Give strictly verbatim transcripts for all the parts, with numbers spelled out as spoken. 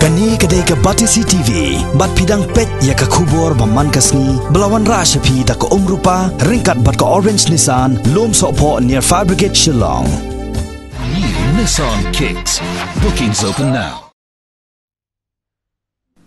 Kane ka dei ka Batesi T V, bad phi dang peit ïa ka khubor ba man ka sngi, ba la wanrah sha phi da ka Umrupa, ryngkat bad ka Orange Nissan, Lum Sohphoh near Fire Brigade Shillong. New Nissan Kicks. Bookings open now.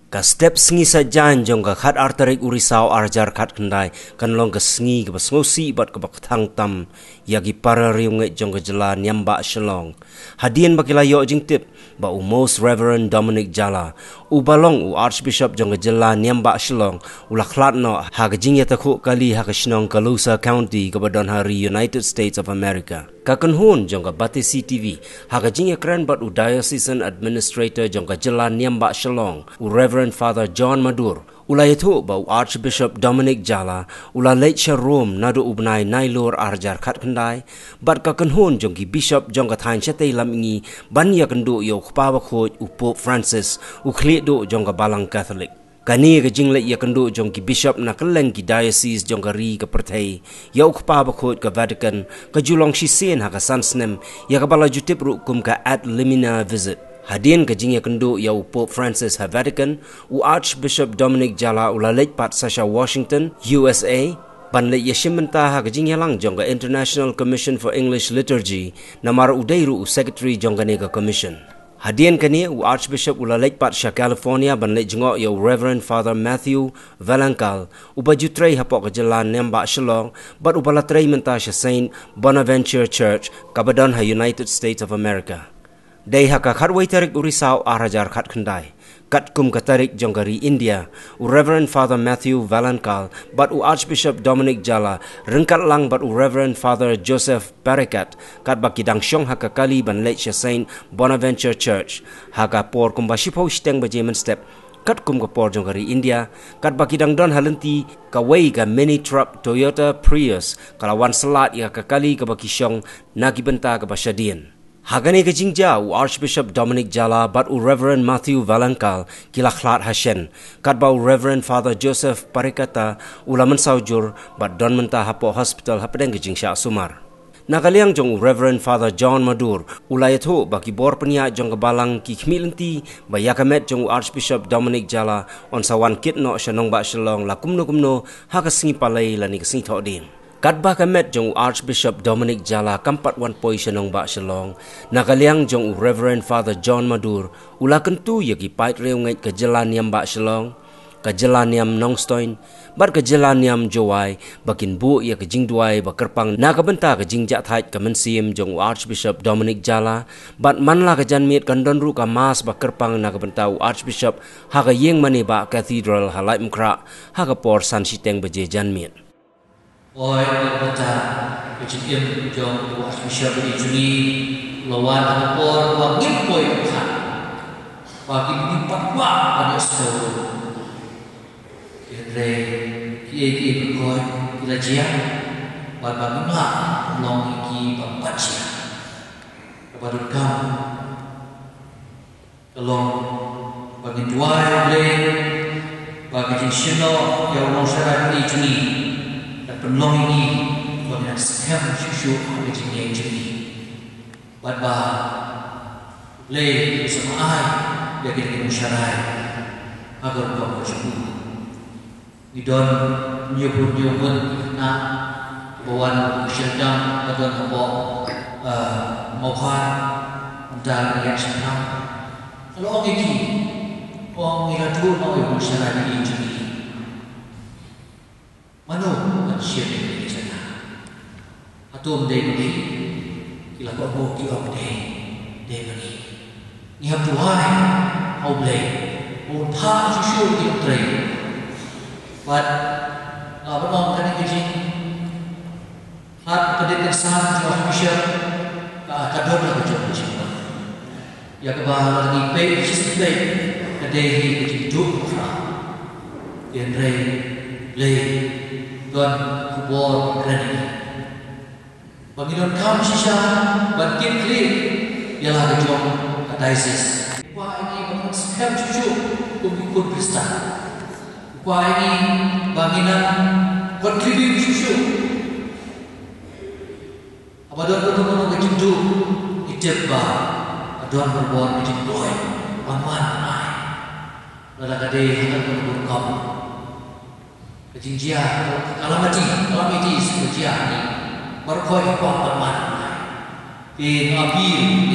Ka step sngi Saitjaiñ jong ka khat ar tarik u Risaw ar hajar khat khyndai, kan long ka sngi kaba sngewsih bad kaba kthang tam ïa ki para riewngeit jong ka jylla Niam Bah Shillong, hadien ba ki la ïoh jingtip ba u Most Reverend Dominic Jala, uba long u Archbishop jong ka jylla Niam Bah Shillong, u la khlad noh ha ka jingïatakhuh kali ha ka shnong Colusa County kaba don ha ri United States of America. Ka kynhun jong ka Batesi T V, ha ka jingïakren bad u Diocesan Administrator jong ka jylla Niam Bah Shillong, u Reverend Father John Madur, u la ïathuh ba u Archbishop Dominic Jala u la leit sha Rome naduh u bnai Nailur ar hajar khat khyndai, bad ka kynhun jong ki bishop jong ka thaiñ shatei lam mihngi ban ïakynduh ïa u Kpa Bakhuid u Pope Francis, u khlieh duh jong ka Balang Katholik. Kane ka jingleit ïakynduh jong ki bishop na kylleng ki diocese jong ka ri ka pyrthei ïa u Kpa Bakhuid ka Vatican, ka ju long shisien ha ka san snem ïa kaba la ju tip ruh kum ka ad limina visit. Hadien ka jingïakynduh ïa u Pope Francis ha Vatican, u Archbishop Dominic Jala u la leit pat sa sha Washington, U S A, ban leit ïashim bynta ha ka jingïalang jong ka International Commission for English Liturgy, namar u dei ruh u secretary jong kane ka commission. Hadien kane, u Archbishop u la leit pat sha California ban leit jngoh ïa u Reverend Father Matthew Valenkal, uba ju trei hapoh ka jylla Niam Bah Shillong, bad uba la trei mynta sha Saint Bonaventure Church, kaba don ha United States of America. Dei ha ka khatwei tarik u Risaw ar hajar khat khyndai, katkum ka tarik jong ka ri India, u Reverend Father Matthew Valenkal bad u Archbishop Dominic Jala, ryngkat lang bad u Reverend Father Joseph Parekhat, katba ki dang shong ha ka kali ban leit sha Saint Bonaventure Church, ha ka por kumba shiphew shiteng baje mynstep, katkum ka por jong ka ri India, katba ki dang don ha lynti, kawei ka mini truck Toyota Prius ka la wan sylliat ïa ka kali kaba ki shong na ki bynta kaba shadien. Ha kane ka jingjia, u Archbishop Dominic Jala bad u Reverend Matthew Valenkal ki la khlad ha shen, katba u Reverend Father Joseph Parekhat u la mynsaw jur bad don mynta hapoh hospital hapdeng ka jingshah sumar. Na ka liang jong u Reverend Father John Madur, u la ïathuh ba ki bor pynïaid jong ka balang ki khmih lynti ba ïa ka met jong u Archbishop Dominic Jala yn sa wan kit noh sha nongbah Shillong la kumno kumno ha ka sngi Palei lane ka sngi Thohdieng. Katba ka met jong u Archbishop Dominic Jala kam pat wan poi sha nongbah Shillong, na ka liang jong u Reverend Father John Madur, u la kyntu ïa ki paid riewngeit ka jylla Niam Bah Shillong, ka jylla Niam Nongstoiñ, bad ka jylla Niam Jowai, ba kin buh ïa ka jingduwai ba kyrpang na ka bynta ka jingjahthait ka mynsiem jong u Archbishop Dominic Jala, bad man la ka janmiet kan don ruh ka mass ba kyrpang na ka bynta u Archbishop ha ka ïing mane Bah Cathedral ha Laitumkhrah, ha ka por san shiteng baje janmiet. Oi, ka bynta ka jingim jong u Archbishop Lee Chuni, la wan ha ka por ba ngim poi kyrpang, ba ngim pat kwah ban ïohsngew. Hynrei kiei kiei baroh ki la jia, bad ba ngim lah ban long ïa ki bym pat jia. Kaba donkam ka long ba ngin duwai ïa U Blei ba ka jingshim noh ïa u nongsharai Lee Chuni kan pynlong ïa ngi ba ngin nang skhem shuh shuh ha ka jingïeng jong ngi. Bad ba U Blei un sa ai ïa ka jingshim sharai ha ka rukom ka jong u. Ngi don hynñiewphew hynñiew ngut ki khynnah kiba wan sha Shillong, ba don hapoh, eh, Mawphai, mynta ka liang Shillong. Ka la ong ïa ki, ong ngi la duh noh ïa u nongsharai Lee jong ngi. Mano ban shim ïa kane ka jaka? Hato ym dei ma ngi? Ki la kohnguh ki ong dei, dei ma ngi. Ngi hap duwai ha U Blei ba un phah shuh shuh ïa ki nongtrei. Bad nga ban ong kane ka jingkhlad ka dei ka san jong u Bishop, ka, ka don la ka jong ka jingkhlad. Ïa kaba la ngi peit shisien peit ka dei hi ka jingduh khraw. Hynrei Blei don khubor kren ïa ngi. Ba ngi donkam shisha ban kit khlieh ïa la ka jong ka diocese. Kwah ïa ngi ban skhem shuh shuh kum ki khun Khristan. Kwah ïa ngi ba ngin nang contribute shuh shuh. Haba don kano kano ka jingduh, ngi tip ba ka don barabor ka jingkloi ban wan ban ai. Lada ka dei ha kata ka rukom ka jingjia, ka calamity, calamities ka jia hangne, baroh kawei ka kwah ban mad. Te nga appeal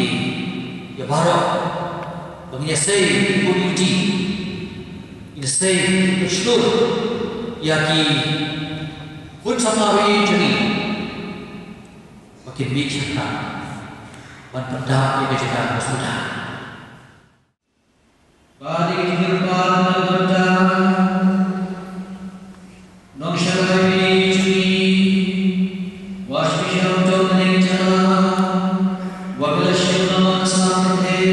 ïa baroh ba ngin ïasei, community, ngin ïasei, ngin shlur ïa ki khun samla ri jong ngi ba kin mih sha khmat ban pyndap ïa ka jaka ka suda. Ba dei ki kyrpad na ka bynta Nongshakri jong ngi, u Archbishop Dominic Jala, wa phi la shim noh na sla pyrthei,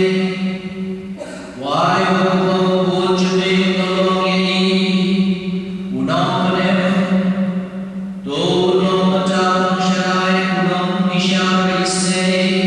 wa ai wa u bun jong ngi u nongpynim, u nongpynim, to u nongpynim, u nongshakri, u nongbishar isynei.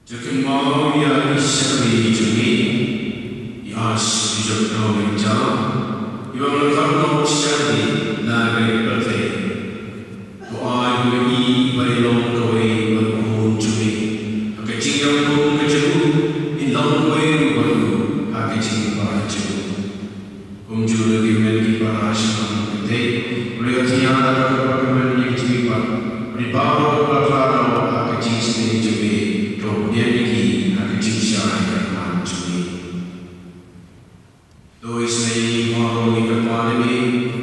To kynmaw ïa i shakri jong ngi, i Archbishop Dominic Jala, i bym lah ban khot noh shakri na ka ri pyrthei. To ai ba i ba i long kawei bad u khun jong ngi ha ka jingïakhun ka jong u, in long kawei ruh bad u ha ka jingpynïaid jong u. Kumjuh ruh ïa ki hynmen ki para sha khmat ka jingïaid, ïa ki hynmen ki jingïaid, ïa baroh kiba la khlad noh ha ka jingsneng jong me, to pdiang ïa ki ha ka jingshai ka khmat jong me. To isynei ïa ngi baroh ngi kyrpad ïa me,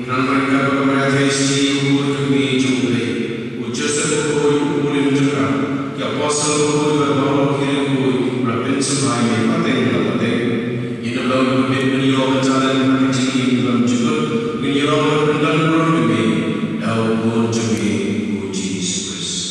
khnang ba ngin ïa ka bynta ka jingïaid jong u Khun jong me jong U Blei, u Joseph u khuid, u Pauline u jong ka, ki apostol u khuid bad baroh ki riewkhuid ba la pynsngewbha ïa me pateng la pateng. Ïa na bynta ka bynta ban ïoh ka jingim bymjukut, ngin ïarap ban pynlong burom ïa me da u Khun jong me u Jisu Khrist.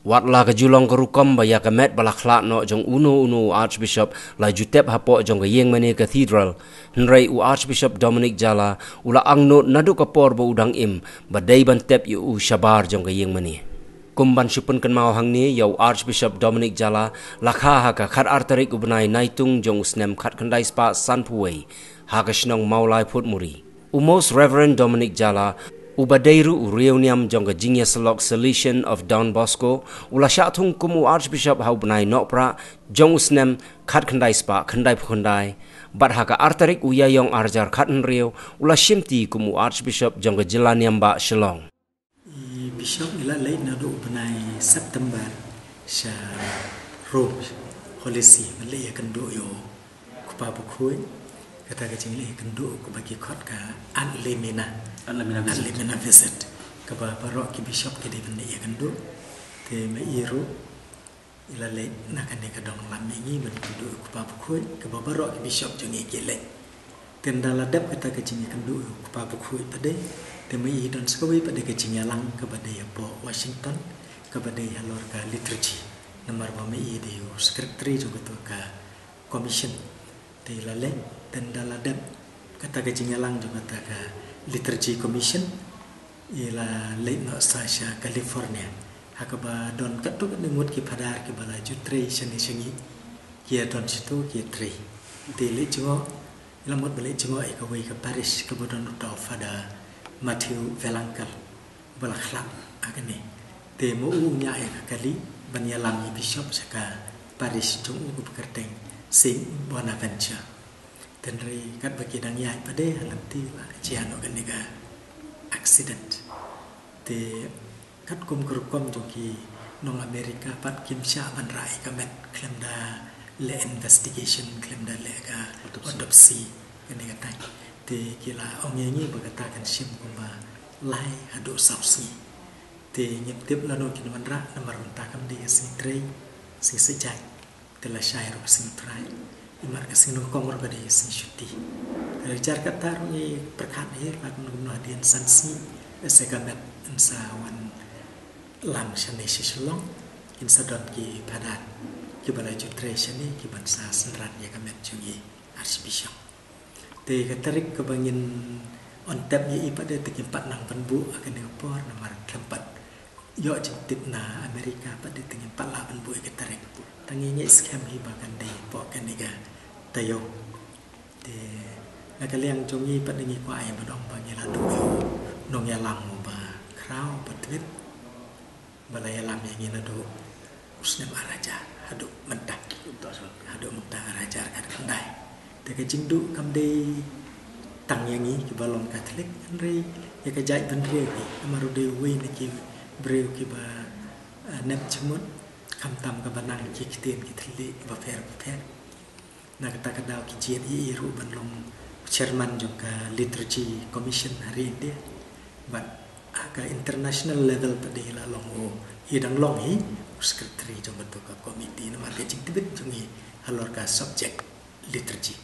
Wat la ka ju long ka rukom ba ïa ka met ba la khlad noh jong uno uno u Archbishop la ju tep hapoh jong ka Ïingmane Cathedral, hynrei u Archbishop Dominic Jala u la angnud naduh ka por ba u dang im ba dei ban tep ïa u shabar jong ka Ïingmane. Kum ban shu pynkynmaw hangne, ïa u Archbishop Dominic Jala la kha ha ka khatar tarik u bnai Naitung jong u snem khatkhyndai spah sanphew wei ha ka shnong Mawlai Phutmuri. U Most Reverend Dominic Jala Uba dei ruh u riewniam jong ka jingïasyllok Salesian of Don Bosco, u la shah thung kum u Archbishop ha u bnai Nohprah jong u snem khatkhyndai spah khyndaiphew khyndai, bad ha ka ar tarik u Ïaïong arhajar khathynriew, u la shimti kum u Archbishop jong ka jylla niam bah Shillong. I Bishop i la leit naduh u bnai September sha Rome, Holy See, ban leit ïakynduh ïa u Kpa Bakhuid, kata ka jingleit ïakynduh kaba ki khot ka ad limina. Ad limina visit. Ad limina visit. Kaba baroh ki bishop ki dei ban leit ïakynduh. Te ma i ruh i la leit na kane ka dong lam ïa ngi ban kynduh ïa u Kpa Bakhuid, kaba baroh ki bishop jong ngi ki leit. Te ynda la dep kata ka jingïakynduh ïa u Kpa Bakhuid pat de, te ma i don sa kawei pat de ka jingïalang kaba dei hapoh Washington, kaba dei halor ka liturgy. Namar ba ma i dei u secretary jong kata ka commission. Te i la leit, te ynda la dep kata ka jingïalang jong kata ka liturgy commission, i la leit noh sa sha California. Ha kaba don katto katne ngut ki phadar kiba la ju trei shane sha ngi, ki ïa don shato ki ïa trei. Te i leit jngoh, i la mut ba leit jngoh ïa kawei ka parish kaba don uta u Father Matthew Velankel, ba la khlad ha kane. Te ma u u ñiah ïa ka kali ban ïalam ïa i bishop sha ka parish jong u kaba kyrteng Saint Bonaventure. Te hynrei katba ki dang ïaid pat de, ha lynti la jia noh kane ka accident. Te katkum ka rukom jong ki nong America pat, kim shah ban rah ïa ka met khlem da leh investigation, khlem da leh ka autopsy. Autopsy, kane ka time. Te ki la ong ïa ngi ba kata kan shim kumba lai haduh saw sngi. Te ngim tip lano kin wanrah, namar mynta kam dei ka sngi trei, sngi sejai. Te lashai ruh ka sngi Trai, imat ka sngi nyngkong ruh ka dei ka sngi shuti. Te jar kata ruh ngi pyrkhat hi ba kumno kumno hadien san sngi, lehse ka met yn sa wan lam shane sha Shillong, kin sa don ki phadar kiba la ju trei shane kiban sa synran ïa ka met jong i Archbishop. Te ka tarik kaba ngin on tap ïa i pat de te ngim pat nang ban buh ha kane ka por, namar khlem pat ïoh jingtip na America pat de te ngim pat lah ban buh ïa ka tarik. Tang ngi ngeit skhem hi ba kan dei hapoh kane ka taïew. Te na ka liang jong ngi pat de ngi kwah ïa ba dang ba ngi la duh ïa u nongïalam uba khraw uba tbit, ba la ïalam ïa ngi naduh u snem ar hajar haduh mynta. Haduh mynta ar hajar khatkhyndai. Te ka jingduh kam dei tang ïa ngi kiba long Katholik, hynrei ïa ka jaitbynriew hi, namar u dei uwei na ki briew kiba, eh, nep jingmut, khamtam kaba nang ki ktien ki thylliej bapher bapher. Na kata ka daw ki jied ïa i ruh ban long chairman jong ka Liturgy Commission ha ri India. Bad ha ka international level pat de i la long u, i dang long hi u secretary jong kata ka committee, namar ka jingtbit jong i halor ka subject liturgy.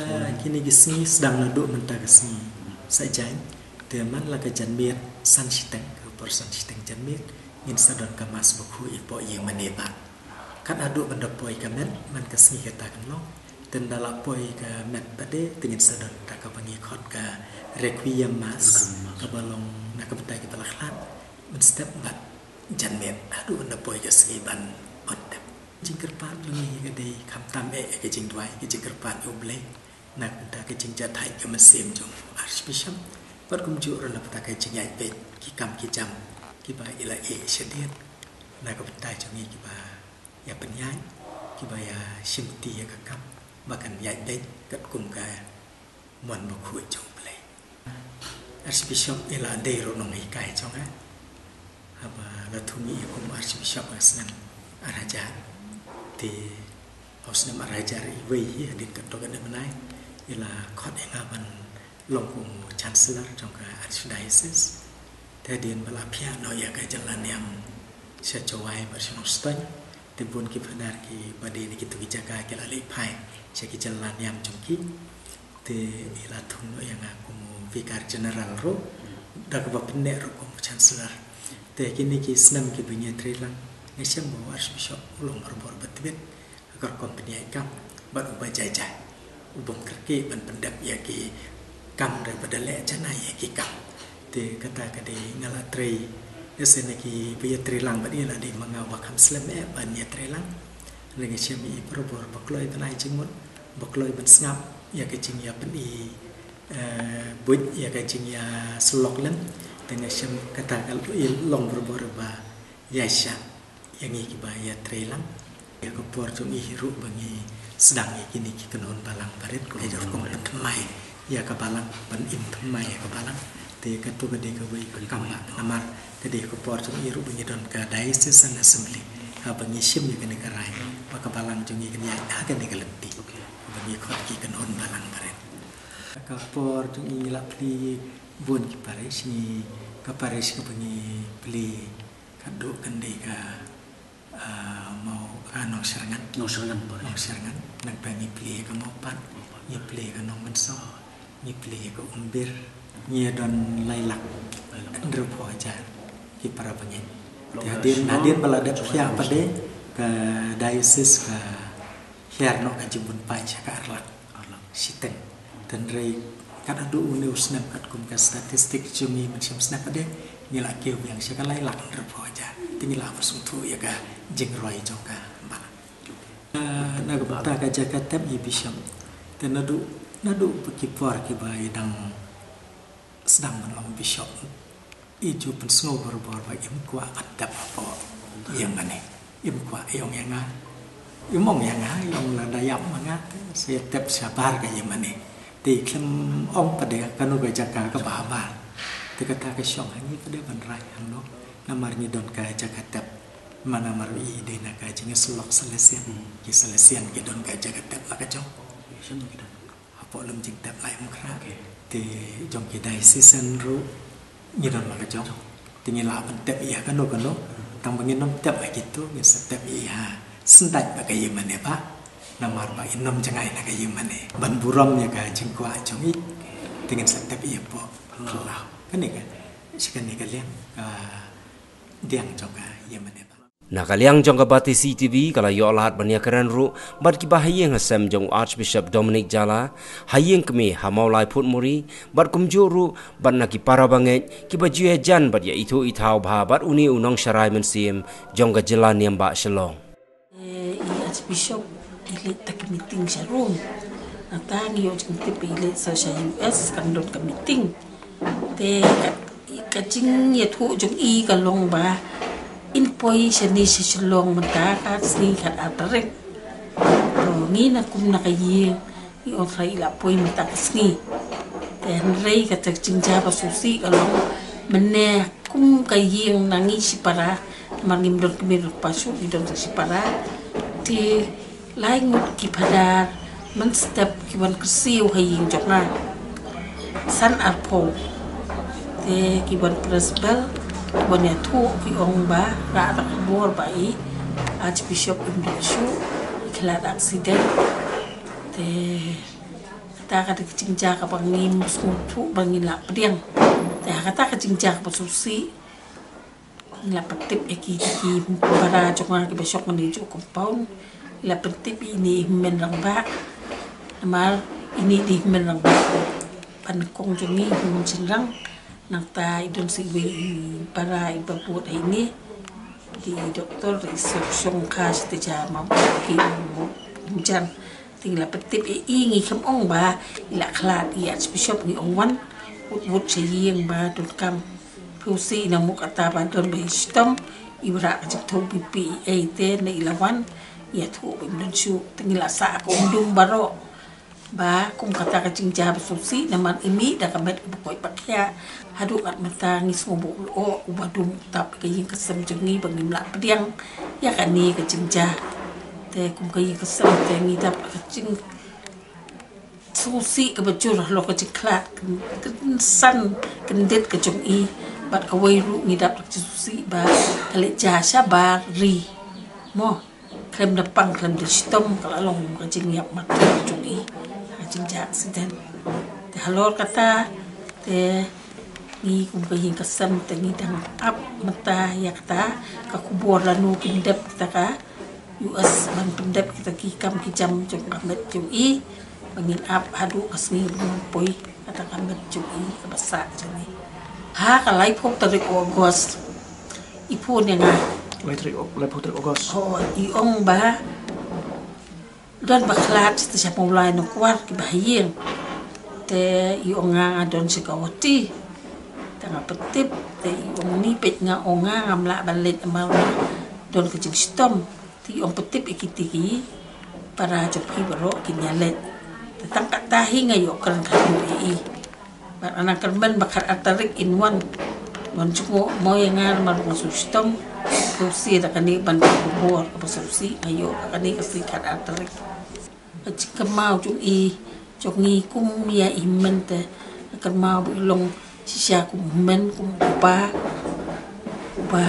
Ah, kine ki sngi sdang naduh mynta ka sngi Saitjaiñ, te man la ka janmiet san shiteng, ka por san shiteng janmiet, ngin sa don ka mass bakhuid hapoh ïing mane bah. Kat haduh ban da poi ka met, man ka sngi kata kan long. Te ynda la poi ka met pat de, te ngin sa don kata kaba ngi khot ka Requiem Mass, Requiem Mass, kaba long na ka bynta kiba la khlad mynstep bad janmiet haduh ban da poi ka sngi ban on tap. Jingkyrpad jong ngi ka dei khamtam eh ka jingduwai, ka jingkyrpad ïa U Blei na ka bynta ka jingjahthait ka mynsiem jong u Archbishop, bad kumjuh ruh na ka bynta ka jingïaid beit ki kam ki jam kiba i la ïeh shadien, na ka bynta jong ngi kiba ïa pynïaid, kiba ïa shimti ïa ka kam ba kan ïaid beit katkum ka mon bakhuid jong U Blei. Archbishop i la dei ruh nonghikai jong nga. Haba la thung ïa i kum Archbishop ha snem ar hajar, te ha u snem ar hajar iwei hi, hadien katto katne bnai, i la khot ïa nga ban long kum u Chancellor jong ka Archdiocese. Te hadien ba la phiah noh ïa ka jylla niam sha Jowai bad sha Nongstoiñ, te bun ki phadar kiba dei na kito ki jaka ki la leit phai sha ki jylla niam jong ki. Te i la thung noh ïa nga kum u Vicar General ruh da kaba pynneh ruh kum u Chancellor. Te kine ki snem kiba ngi ïatrei lang, nga shem ba u Archbishop u long barabor ba tbit ha ka rukom pynïaid kam bad uba jai jai, u bym kyrkieh ban pyndep ïa ki kam, ruh ba da leh janai ïa ki kam. Te kata ka dei nga la trei, lehse na kiba ïatrei lang bad i la dei ma nga uba kham slem eh ban ïatrei lang. Nga shem i barabor ba kloi ban ai jingmut, ba kloi ban sngap ïa ka jingïapyni, eh, buit, ïa ka jingïasyllok lem, Te nga shem kata ka long barabor ba ïa sha ïa ngi kiba ïa trei lang. Ïa ka por jong i ruh ba ngi sdang ïa kine ki kynhun balang barit ka jor kong pynthymmai ïa ka balang, ban im thymmai ïa ka balang. Te kato ka dei kawei ka kam ba namar ka dei ka por jong i ruh ba ngi don ka diocesan assembly ha ba ngi shim ïa kane ka rai ba ka balang jong i kan ïaid ha kane ka lynti ba ngi khot ki kynhun balang barit. Ka por jong i ngi la plie bun ki parish, ngi ka parish kaba ngi plie ka duk kan dei ka, ah, Mawpat, Nongsyrngan. Nongsyrngan parish. Nongsyrngan. Nangta ngi plie ka Mawpat. Mawpat. Ngi plie ka Nongmynsong. Ngi plie ka Umbir. Ngi don lai lak. Lai lak. Hynriewphew hajar ki para bangeit. Te hadien, hadien ba la dep hiar pat de ka diocese ka hiar noh ka jingbun paid sha ka ar lak. Ar lak. Shiteng. Hynrei kat haduh une u snem katkum ka statistic jong ngi mynshem snem pat de ngi la kiew biang sha ka lai lak hynriewphew hajar. Te ngi la pyrshang thuh ïa ka jingroi jong ka balang. Ah, na ka bynta ka jaka tep i bishop. Te naduh, naduh ba ki por kiba i dang sdang ban long bishop, i ju pynsngew barabor ba im kwah ban tep hapoh ïingmane. Im kwah, i ong ïa nga. Im ong ïa nga, i ong lada ïap ma nga te sa ïa tep shabar ka ïingmane. Te i khlem ong pat de kano ka jaka kaba habar. Te kata ka shong ha ngi pat de ban rai hangno. Namar ngi don ka jaka tep. Namar i dei na ka jingïasyllok Salesian. Hmm. Ki Salesian ki don ka jaka tep la ka jong. Hapoh lum jingtep Laitumkhrah. Okay. Te jong ki diocesan ruh ngi don la ka jong. Te ngi lah ban tep ïa kano kano. Tang ba ngin ym tep ïa kito, ngin sa tep ïa Syndah ba ka ïingmane ba. Namar ba i nym jngai na ka ïingmane ban burom ïa ka jingkwah jong i. Te ngin sa tep ïa hapoh Phyllaw. Kane ka, shi kane ka liang, ah, diang jong ka ïingmane ba. Na ka liang jong ka Batesi TV ka la ïoh lad ban ïakren ruh bad kiba ha ïing ha sem jong u Archbishop Dominic Jala, ha ïing kmie ha Mawlai Phutmuri, bad kumjuh ruh bad na ki para bangeit kiba ju ïajan bad ïa ithuh ithaw bha bad une u nongsharai mynsiem jong ka jylla niam bah Shillong. Eh, i Archbishop i leit da ka meeting sha Rome. Nangta ngi ïoh jingtip ba i leit sa sha U S kan don ka meeting. Te ka, ka jingïathuh jong i ka long ba in poi shane sha Shillong mynta ka sngi khatar tarik. To ngi na kum na ka ïing ngi ong trai i la poi mynta ka sngi. Te hynrei kata ka jingjia ba sngewsih ka long mynne kum ka ïing na ngi shipara namar ngim don kmie kpa shuh, ngi don sa shipara. Te lai ngut ki phadar mynstep ki wan kyrsiew ha ïing jong nga. San arphew. Te ki wan press bell, ki wan ïathuh ki ong ba rah da khubor ba i Archbishop im don shuh, i khlad accident. Te kata ka dei ka jingjia kaba ngim sngewthuh ba ngin lah pdiang. Te kata ka jingjia kaba sngewsih. Ngi la pyntip ïa ki, ki para jong nga kiba shong hangne ha u compound. Ngi la pyntip ïa ine i hynmen rangbah. Namar ine i hynmen rangbah ba nyngkong jong ngi, hynmen shynrang. Nangta i don sa iwei i para iba bud ha ine. Ki doktor i shong kha sha te ja ma ki hynmen shynrang. Te ngi la pyntip ïa i, ngi khlem ong ba i la khlad, i Archbishop ngi ong wan wut wut sha ïing ba donkam. Phi ïohi na mut kata ba don ba i shitom, i wanrah ka jingthoh BP ei ei te ne i la wan ïathuh ba im don shuh. Te ngi la sah ka umdum baroh ba kum kata ka jingjia ba sngewsih namar i mih da ka met kaba koit ba khiah. Haduh kat mynta ngi sngew ba u lyoh uba dum u tap ka ïing ka sem jong ngi ba ngim lah pdiang ïa kane ka jingjia. Te kum ka ïing ka sem te ngi dap ka jingsngewsih kaba jur halor ka jingkhlad kyn-, kynsan kyndit ka jong i. Bad kawei ruh ngi dap ka jingsngewsih ba ka leit jia shabar ri. Mo. Khlem da pang khlem da shitom ka la long ka jingïap martyr jong i ha ka jingjia accident. Te halor kata te ngi kum ka ïing ka sem te ngi dang ap mynta ïa kata ka khubor lano kin dep kita ka U S ban pyndep kita ki kam ki jam jong ka met jong i. Ba ngin ap haduh ka sngi ba ngin poi kata ka met jong i kaba sah jong i. Ha ka laiphew tarik August i phone ïa nga. Laiphew tarik Au-, laiphew tarik August. Oh, i ong ba don ba khlad sha te sha Mawlai Nongkwar kiba ha ïing. Te i ong nga nga don sha Guwahati. Te Nga pyntip te i ong ni peit nga ong nga ngam lah ban leit namar nga don ka jingshitom. Te i ong pyntip ïa kiti ki para jong phi baroh kin ïa leit. Te tang katta hi nga ïoh kren khatduh ïa i. Bad nga kyrmen ba khatar tarik in wan. Wan jngoh mo ïa nga namar nga shu shitom. Sngewsih da kane ban ka bor kaba sngewsih nga ïoh kane ka sngi khatar tarik. Ka jingkynmaw jong i jong ngi kum ïa i mynta. Ka kynmaw ba i long shisha kum hynmen kum u kpa uba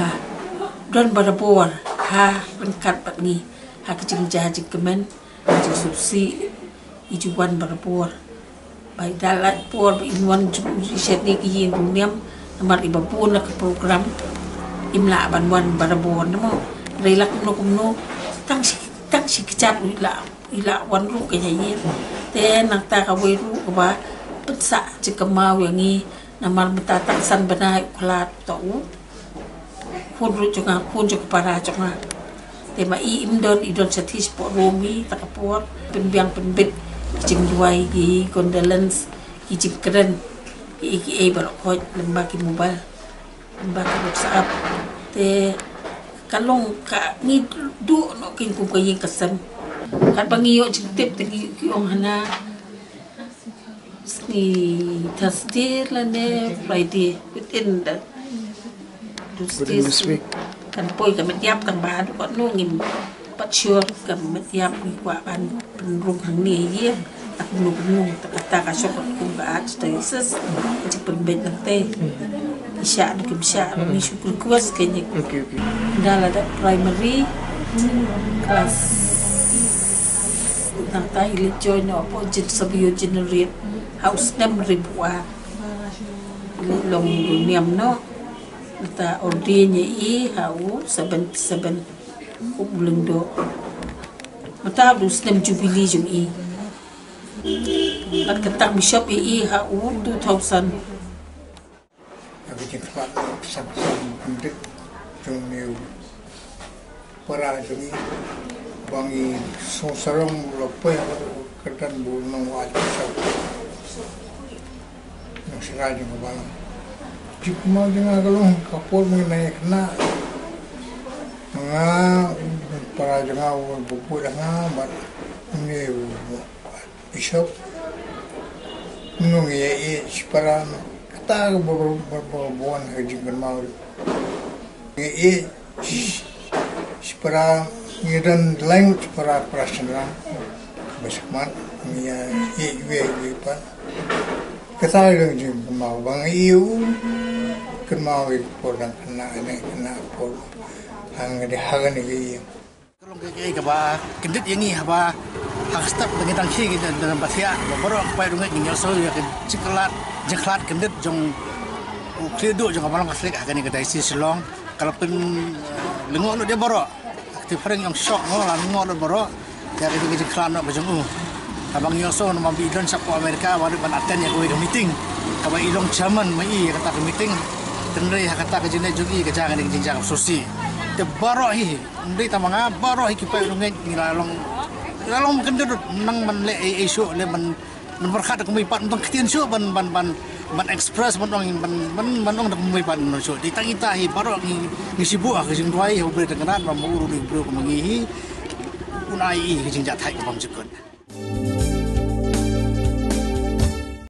don barabor ha ryngkat bad ngi ha ka jingjia jingkmen, ka jingsngewsih, i ju wan barabor. Ba i da lait por ba in wan jong i shet ni ki ïing ruh niam namar iba bun na ka program im lah ban wan barabor namo. Rei lak kumno kumno tang shi tang shi kjat u i lah i lah wan ruh ka ïa ïing. Te nangta kawei ruh kaba pynsah jingkynmaw ïa ngi namar mynta tang san bnai u khlad ta u khun ruh jong nga, khun jong ka para jong nga. Te ma i im don, i don shathie shapoh rum hi ta ka por. Pynbiang pynbit ki jingduwai, ki condolence, ki jingkren, ki ei ki ei baroh khoit lyngba ki mobile, lyngba ki WhatsApp. Te ka long ka ngi duh noh ki kum ka ïing ka sem. Katba ngi ïoh jingtip te ngi ki ong hana sngi Thursday lane Friday within the Tuesday. Within this week. Kan poi ka met ïap tang ba haduh katno ngim pat sure ka met ïap ngi kwah ban pynrung hangne ïa. Ak nu nu ta kata ka shok kum ka archdiocese. Ka jingpynbeit nangte. Ki shah nu kim shah nu ngi shu request ka ngi. Okay, okay. Da la da primary class. Nangta i leit join noh hapoh Jin Sabio Generate ha u snem ri bua. I leit long u niam noh. Nangta ordain ïa i ha u seventy seven. Kum u lyngdoh. Mynta u snem jubilee jong i. Bad kata bishop ïa i ha u two thousand. Ka jingkhlad noh ka sang sang kyndit jong une u para jong ngi ba ngi sngewsarong u la poi ha ka kyrdan ba u nong u Archbishop Nongsyrah jong ka balang. Jingkynmaw jong nga ka long ka por ba ngi nang ïa khynnah, nga, para jong nga u ba bud ha nga bad une u Bishop. Ngi ïa ïeit shipara, kata ka ba, ba, ba, ba wan ha ka jingkynmaw. Ngi ïa ïeit shipara, ngi don lai ngut shipara, para shynrang ba shakhmat, ngi ïa ïeit wei wei pat. Kata ka dei ka jingkynmaw ba ngi ïa u kynmaw ïa ka por dang khynnah ne khynnah ka por. Ha ngi dei ha kane ka ïing. Ka long kaei kaei kaba kyndit ïa ngi haba ha ka step ba ngi dang khie ngi dang, dang bathiah ba baroh ki paid Rngeit ngi ïohsngew ïa ka jingkhlad, jingkhlad kyndit jong u khlieh duh jong ka Balang Katholik ha kane ka diocese Shillong. Ka la pyn, eh, lyngngoh lut ïa baroh. Ka Kti Phareng ïong shock mo la lyngngoh lut baroh ïa ka jingkhlad noh ka jong u. Kaba ngi ïohsngew namar ba i don shapoh America ba dei ban attend ïa kawei ka meeting kaba i long chairman ma i ïa kata ka meeting. Hynrei ha kata ka jingngeit jong i ka jia kane ka jingjia kaba sngewsih. Te baroh hi Ym dei tang ma nga, baroh hi ki paid Rngeit ngi la long, ngi la long kyndit, nang ban leh ei ei shuh, leh ban, ban pyrkhat da kumwei pat, ym tang ktien shuh ban, ban, ban, ban express, ban ong, ban, ban, ban ong da kumwei pat, ym shuh. Dei tang ita hi baroh ngi, ngi shu buh ha ka jingduwai ha U Blei Trai Kynrad, ba ma u ruh u dei u briew kum ma ngi hi, un ai i ka jingjahthait ka bymjukut.